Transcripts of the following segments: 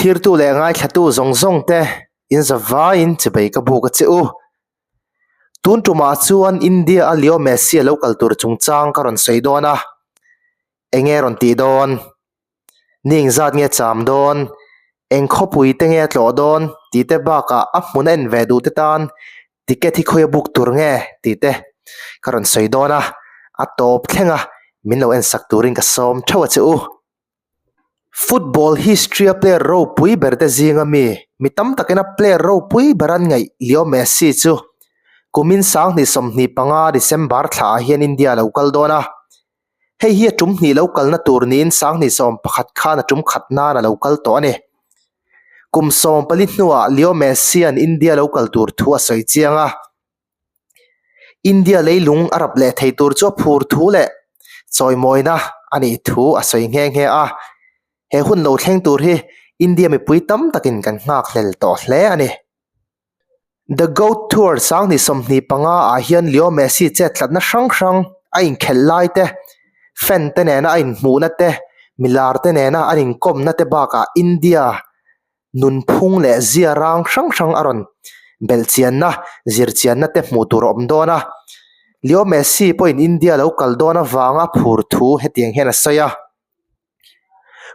Thlirtu leh ngaithlatu zawng zawng te in zavaiin chibei ka buk a che u. Tun tumah chuan India a Leo Messi a lo kal tur chungchang ka rawn sawi dawn a, enge rawn tih dawn? Ni engzat nge cham dawn? Eng khawpui te nge a tlawh dawn? tih te bakah a hmun a en ve duh te tan ticket hi khawi a book tur nge tih te ka rawn sawi dawn a, a tawp thleng a min lo en sak turin ka sawm theuh a che u. Football history a player ropui ber te zinga mi, mi tam takin a player ropui ber an ngaih Leo Messi chu kumin 2025 December thla ah hian India a lo kal dawn a. Hei hi a tum hnih lo kalna tur niin 2011 khan a tum khat nan a lo kal tawh a ni. Kum 14 hnuah Leo Messi an India lo kal tur thu a sawi chiang a. India leilung a rap leh thei tur chu a phur thu leh chawimawina a nih thu a sawi nghe nghe a. He hun lo thleng tur hi India mipui tam takin kan nghakhlel tawh hle a ni. The Goat Tour 2025 ah hian Leo Messi chet tlatna hrang hrang a inkhelh lai te, fan te nena a inhmuhna te, milar te nena an inkawmna te bakah India nunphung leh zia rang hrang hrang a rawn belhchianna, zirchianna te hmuh tur a awm dawn a. Leo Messi pawhin India lo kal dawn avanga phur thu hetiang hian a sawi a.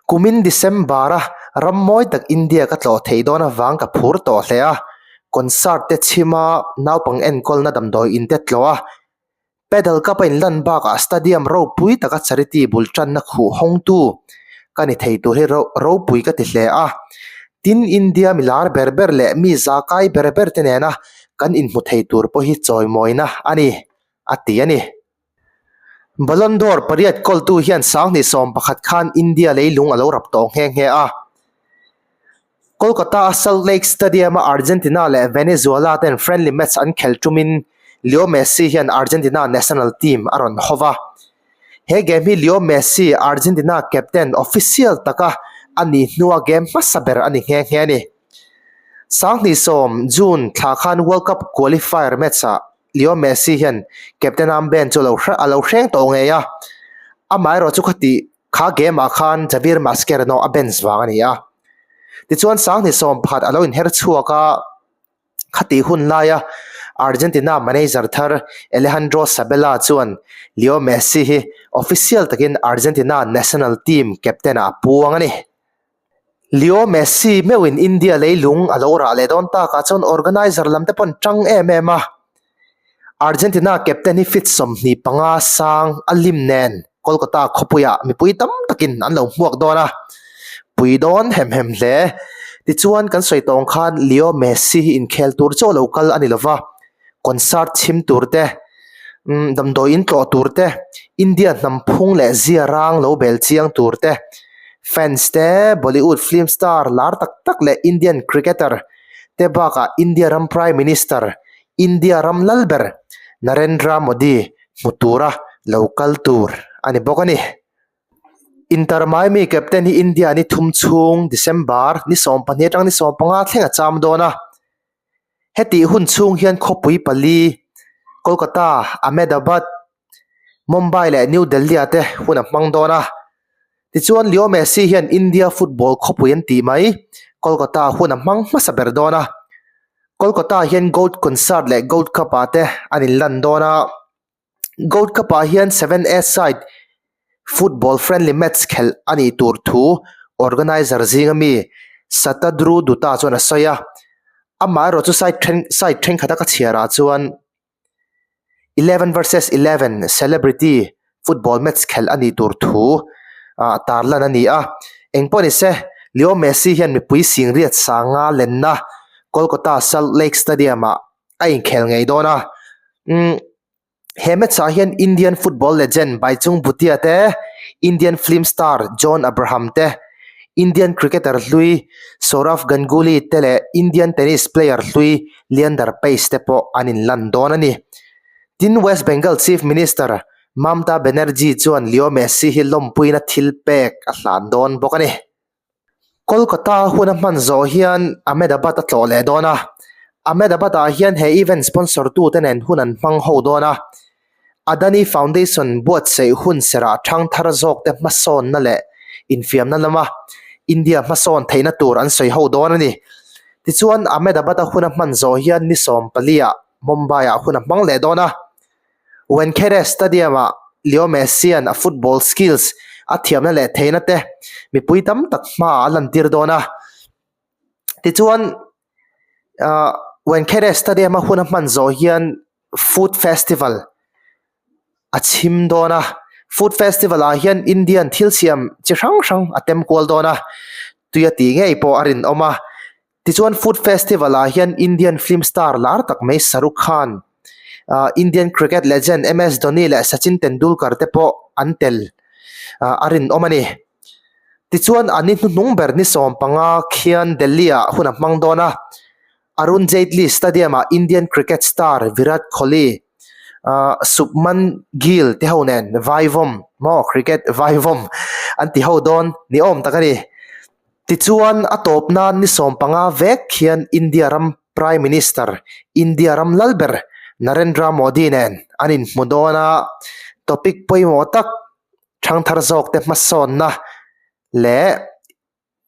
Kumin December-a ram mawi tak India ka tlawh theih dawn avang ka phur tawh hle a, concert te chhima naupang enkawlna damdawi in te tlawh a, Pedal Cup a inlan bakah stadium ropui taka charity bul tanna khuh hawngtu ka ni thei tur hi ropui ka ti hle a. Tin, India mi lar ber ber leh mi za kai ber ber te nena kan inhmu thei tur pawh hi chawimawina a ni, a ti a ni. Ballon d'Or pariat kawltu hian 2011 khan India leilung a lo rap tawh nghe nghe a. Kolkata-a Salt Lake Stadium-a Argentina leh Venezuela ten friendly match an khelh tumin Leo Messi hian Argentina national team a rawn hawv a. He game hi Leo Messi, Argentina captain official taka a nih hnua game hmasa ber a ni nghe nghe a ni. 2010 June thla khan World Cup qualifier match-ah Leo Messi hian captain armband chu a lo hreng tawh ngei a, amaherawhchu chu khati Kha game ah khan Javier Mascherano a bench vang a ni a. Tichuan 2011 a lo inher chhuak a, khatih hun laia Argentina manager thar Alejandro Sabella chuan Leo Messi hi official takin Argentina national team captain ah a puang a ni. Leo Messi meuhin India leilung a lo rah leh dawn takah chuan organiser lam te pawh an tang em em a. Argentina captain hi feet 25 sang a lim nen Kolkata khawpuiah mipui tam takin an lo hmuak dawn a, pui dawn hem hem hle. Tichuan kan sawi tawng khan Leo Messi hi inkhel tur chaw lo kal a ni lova, concert chhim tur te, damdawi in tlawh tur te, India hnam phung leh zia rang lo bel chiang tur te, fans te, Bollywood film star lar tak tak leh Indian cricketer te bakah India ram Prime Minister, India ram lal ber Narendra Modi hmu tura lo kal tur a ni bawk a ni. Inter Miami captain hi India ni thum chhung December ni 12 atang ni 15 thleng a cham dawn a. Hetih hun chhung hian khawpui pali Kolkata, Ahmedabad, Mumbai leh New Delhi ah te hun a hmang dawn a. Tichuan Leo Messi hian India football khawpui an tih mai Kolkata hun a hmang hmasa ber dawn a. Kolkata hian Gold Concert leh Gold Cup ah te an inlan dawn a. Gold Cup ah hian 7A side football friendly match khelh a nih tur thu organiser zinga mi Satadru Dutta chuan a sawi a. Amaherawhchu side then side thenkhat a ka chhiar ah chuan 11 versus 11 celebrity football match khelh a nih tur thu ah tarlan a ni a. Engpawh ni se, Leo Messi hian mipui singriat sanga lenna Kolkata Salt Lake Stadium ah a inkhel ngei dawn a. Umm he match ah hian Indian football legend Baichung Bhutia te, Indian film star John Abraham te, Indian cricketer hlui Sourav Ganguly te leh Indian tennis player hlui Leander Paes te pawh an inlan dawn a ni. Tin, West Bengal Chief Minister Mamta Banerjee chuan Leo Messi hi lawmpuina thil pek a hlan dawn bawk a ni. Kolkata hun a hman zawh hian Ahmedabad a tlawh leh dawn a. Ahmedabad ah hian he event sponsor tute nen hun an hmang ho dawn a. Adani Foundation buatsaih hun serah thangthar zawkte hmasawnna leh infiamna lama India hmasawn theihna tur an sawi ho dawn a ni. Tichuan, Ahmedabad-a hun a hman zawh hian ni 14-ah Mumbai-ah hun a hmang leh dawn a. Wankhede Stadium-ah Leo Messi-a'n a football skills a thiamna leh theihna te mipui tam tak hmaah a lantir dawn a. Tichuan, Wankhede Stadium-a hun a hman zawh hian Food Festival a chhim dawn a, Food Festival ah hian Indian thil siam chi hrang hrang a tem kual dawn a, tui a tih ngei pawh a rinawm a. Tichuan Food Festival ah hian Indian film star lar tak mai Shahrukh Khan, ah Indian cricket legend MS Dhoni leh Sachin Tendulkar te pawh an tel ah a rinawm a ni. Tichuan a ni hnuhnung ber ni 15 khian Delhi ah hun a hmang dawn a, Arun Jaitley Stadium ah Indian cricket star Virat Kohli, ah Shubman Gill te ho nen vaivawm maw cricket vaivawm an ti ho dawn ni awm tak a ni. Tichuan a tawp nan ni 15 vek hian India ram Prime Minister, India ram lal ber Narendra Modi nen an inhmu dawn a, topic pawimawh tak thangthar zawk te hmasawnna leh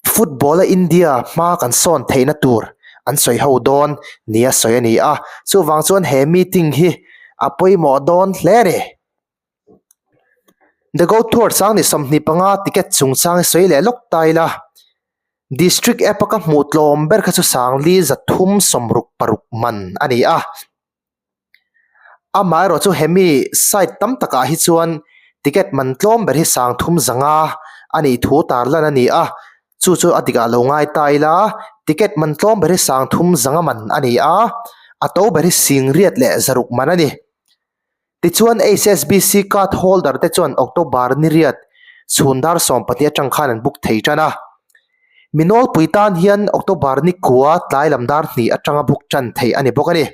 Football-a India hma kan sawn theihna tur an sawi ho dawn nia sawi a ni a, chuvang chuan he meeting hi a pawimawh dawn hle a ni. The Go Tour sang ni 25 ticket chungchang hi sawi leh lawk ta ila, District app-a ka hmuh tlawm ber kha chu sangli 366 man a ni a. Amaherawh chu hemi site tam takah hi chuan ticket man tlawm ber hi 3500 a nih thu tarlan a ni a, chu chu a dikah lo ngai ta ila ticket man tlawm ber hi 3500 man a ni a, a to ber hi 8600 man a ni. Tichuan HSBC card holder te chuan October ni riat chhun dar 12 atang khan an book thei tan a. Mi nawlpui tan hian October ni kua tlai lam dar hnih atanga book tan theih a ni bawk a ni.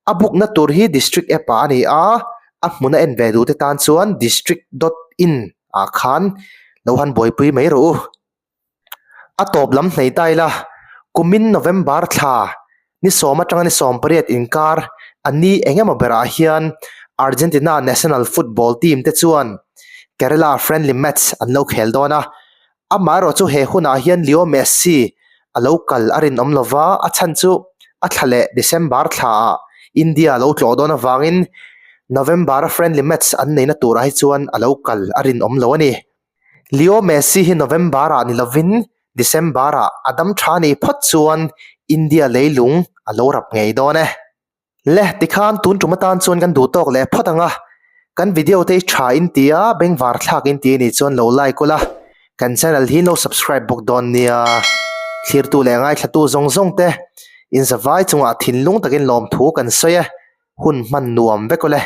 A book na tur hi District app ah a ni a, a hmuna en ve duh te tan chuan district dot in ah khan lo han buaipui mai rawh u. A tawp lam hnei ta ila, kumin November thla ni 10 atanga ni 18 inkar a ni eng emaw berah hian Argentina national football team te chuan Kerala friendly match an lo khel dawn a, amaherawh chu he hunah hian Leo Messi a lo kal a rinawm lova, a chhan chu a thla leh December thlaah India a lo tlawh dawn avangin November-a friendly match an neihna turah hi chuan a lo kal a rinawm lo a ni. Leo Messi hi November-ah ni lovin December-ah a dam tha ni phawt chuan India leilung a lo rap ngei dawn e. Le, tikhan tun tum atan chuan kan duh tawk leh phawt ang a, kan video te hi tha in ti a, bengvar thlak in ti a nih chuan lo like ula, kan channel hi lo subscribe bawk dawn nia. Thlirtu leh ngaithlatu zawng zawng te inzavai chungah thinlung takin lawmthu kan sawi e, hun hman nuam vek ule.